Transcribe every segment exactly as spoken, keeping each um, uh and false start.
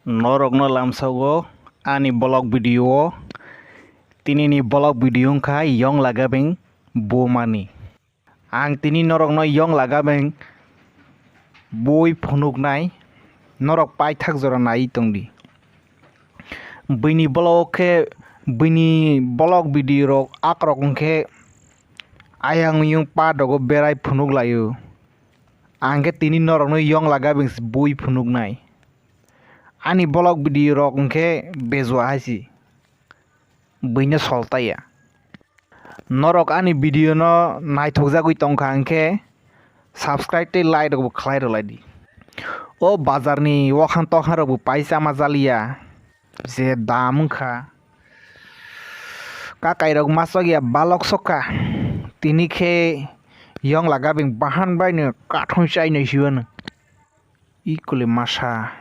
Norokno lamsago ani vlog video o. Tinini vlog video wngkha Yongla Gabeng bumani. Ang tini norokno Yongla Gabeng bui phunuknai, norok paithak jora naiwi tongdi. Buini vlog khe, buini vlog video rok akrok wngkhe ayang oyung pa dogo berai phunuk laio. Ang khe tini norokno Yongla Gabeng se bui phunuknai. Ani vlog video rok wngkhe bejua hai se, buino sol taiya. Norok ani video no naithokjagwi tongkha hwnkhe subscribe tei like rok bo khlai rwlaidi. O bazar ni wakhang tokhang rok bo pai chama jaliya, je dam wngkha. Kakai rok masa ya balok sokha, tini khe Yongla Gabeng bahan bai no kathon chai no hiyo no. Ikole masa.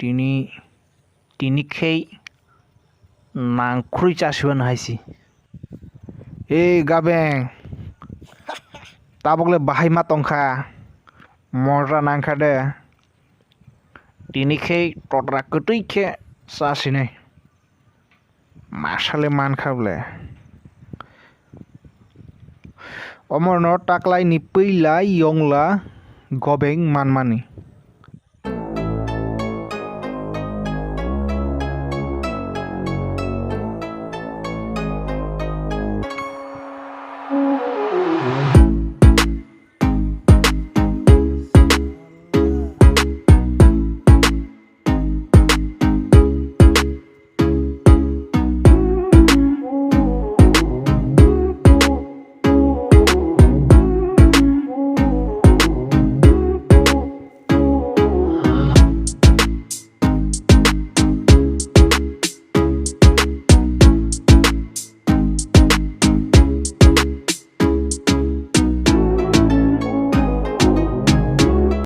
Tini, tini khe nang khurui chasiwano hai se. Ei Gabeng, tabuk le bahai ma tongkha, morra nangkha de. Tini khe totra kwtwi khe chasinai. Masale mankha ble. Omono taklaini pwila Yongla Gabeng manmani.